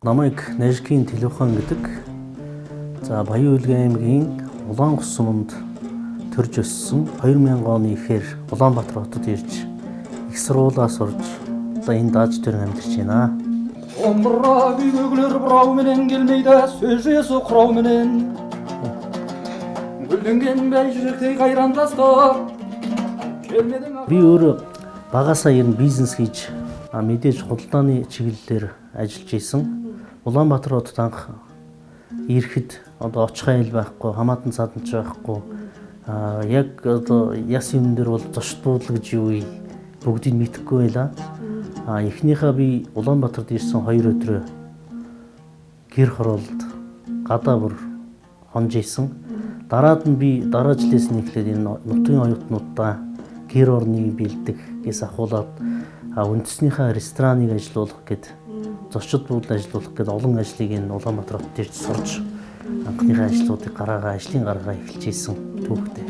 Намайг Нажикийн Телевхан гэдэг. За, Баян-Өлгөн аймгийн Улаан суманд төрж өссөн. 2000 оны ихээр Улаанбаатар хотод ирж их сургуулаа сурж одоо энэ дааж төрөн амьдарч байна. Домбыра үйдөгүлөр бурау менен келмейди, сөз жүйөсү курау менен. Гүлденген бәйжүректей кайран тастап келмедиң. Би өөрөө багасаа ер нь бизнес хийж, мэдээж худалдааны чиглэлээр ажиллаж исэн. Улаанбаатар хотод анх ирэхэд одоо очих айл байхгүй, хамаатан цаадан ч байхгүй. Яг одоо яс юм дээр бол зочд буудал гэж юу вэ? Бүгдийг мэдэхгүй байлаа. Эхнийхээ би Улаанбаатарт ирсэн 2 өдрөө гэр хороолд гадаа бүр хонж исэн. Дараад нь би дараа жилээс нь эхлээд энэ нутгийн оюутнуудаа гэр орныг бэлдэх гэс ахуулаад үндэснийхээ рестораныг ажилуулах гэд, зочид буудал ажилуулах гэд олон ажлыг энэ Улаанбаатар хотод ирж сурж анхныхаа ажлуудыг гараагаа ажлын гаргаа эхэлж исэн түүхтэй.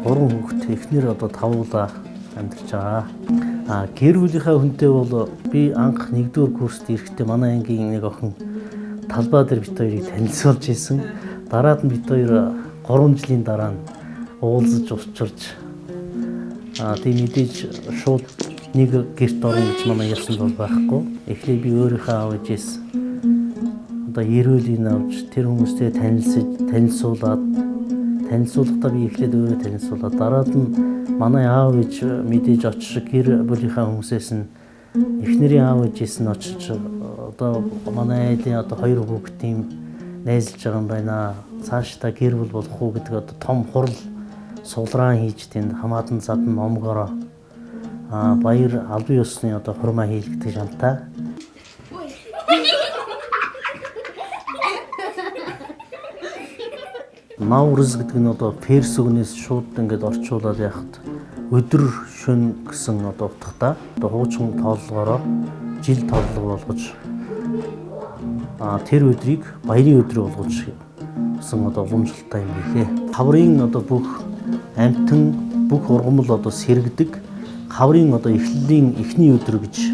Гурван хүүхэд, эхнэр одоо тавуулаа амьдарч байгаа. Гэр бүлийнхаа хүнтэй бол би анх 1-р курст ирэхдээ манай ангийн нэг охин талбай дээр бит хоёрыг танилцуулж исэн. Дараад нь бит хоёр 3 жилийн дараа нь уулзаж учирч, тийм мэдээж шууд нэг гэрт орно гэж манай ясанд бол байхгүй. Эхлээд би өөрийнхөө аав ээжээс одоо эрүүлийг авч тэр хүмүүстэй танилцуулаад, танилцуулахдаа би эхлээд өөрөө танилцуулаад, дараад нь манай аав ээж мэдээж очиж гэр бүлийнхаа хүмүүсээс нь эхнэрийн аав ээжээс нь очиж одоо манай айлын одоо 2 хүүхдийн найзалж байгаа юм байна. Цаашдаа гэр бүл болох уу гэдэг одоо том хурал сулраан хийж тэнд хамаатан задан номгороо баяр албан ёсны одоо хурмаа хийлгдэг шамтай. Наврыз гэдэг нь одоо перс үгнээс шууд ингээд орчуулад яхад өдөр шөнө гэсэн одоо утгатай. Одоо хуучин тооллогоороо жил тооллого болгож тэр өдрийг баярын өдөр болгож гэсэн одоо уламжлалтай юм билээ. Хаврын одоо бүх амьтан бүх ургамал одоо сэргэдэг хаврын одоо эхлэлийн эхний өдөр гэж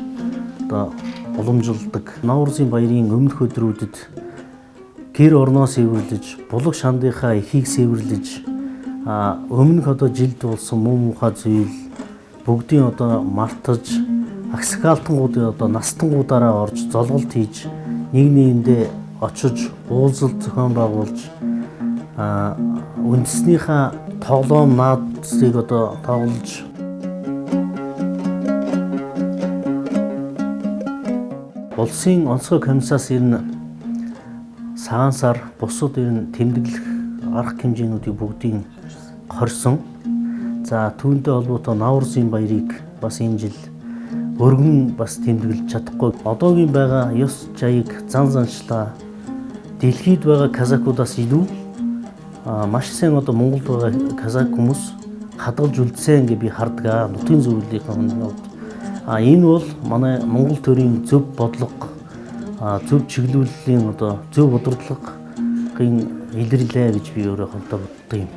одоо уламжилдаг. Наврызын баярын өмнөх өдрүүдэд гэр орноо сэвэрлэж, булаг шандынхаа эхийг сэвэрлэж, өмнөх одоо жилд болсон муу мухай зүйл бүгдийн одоо мартаж, агсгаалтангуудын одоо настангуудаараа орж золголт хийж, нэг нэгэндээ очиж уулзалт зохион байгуулж, үндэснийхээ тоглоом наадсыг одоо тоглож улсын онцгой комиссаас ер нь цагаан сар бусад ер нь тэмдэглэх арга хэмжээнүүдийг бүгдийг хорсон. За, түүнтэй холбоотой Наврузын баярыг бас энэ жил өргөн бас тэмдэглэж чадахгүй. Одоогийн байгаа ёс жаяг зан заншлаа дэлхийд байгаа казакуудаас илүү маш сайн одоо Монголд байгаа казак хүмүүс хадгалж үлдсэн гэж би хардаг. Нутгийн зөвлөлийн хувьд. Энэ бол манай Монгол төрийн зөв бодлого, зөв чиглүүллийн одоо зөв удирдлагын илэрлээ гэж би өөрөө хамтаа боддог юм.